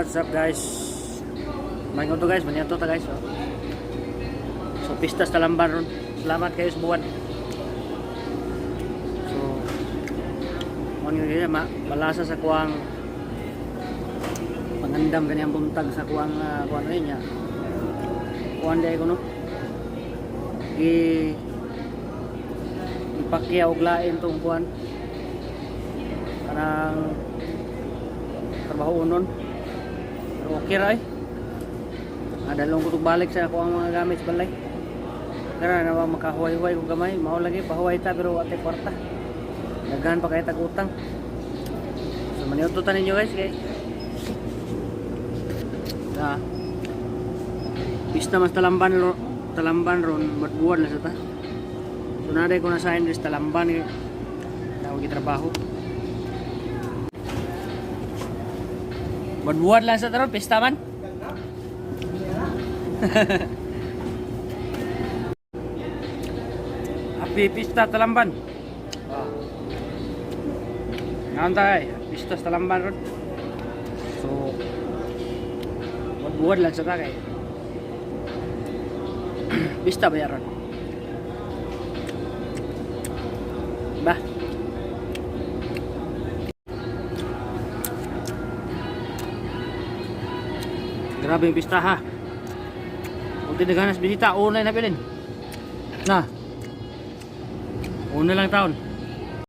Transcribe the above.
What's up, guys? May to guys, maniato ta, guys. Oh. So pista sa Talamban ron. Salamat kayo sa buwan. So mo ni ma malasa sa kuang pangandam kaniyang buntag sa kuang kuan rin niya. Kuan dai ko no. Gi ipakya og lain tong kuan. Kanang trabaho nun. Pero okay ra eh. Adalong ko balik sa ako ang mga gamit sa balay. Kara na ba makahuway-huway ko gamay, mao lagi pahuway ta pero atay kwarta. Daghan pa kay tag utang. So maniudto ta ninyo, guys, kay na pista mas Talamban ro, Talamban ron matbuwan na sa ta. So naday ko na sa sa Talamban kay na ako trabaho. Matbuwan lang sa taron pista man. Happy Pista Talamban. Ah. Ngayon tayo, Pista sa Talamban ron. So, buwan lang sa tagay. Pista ba yan ron? Ba? Grabe yung pista ha. Kung tinaganas bisita, unay na pilin. Na. Una lang taon.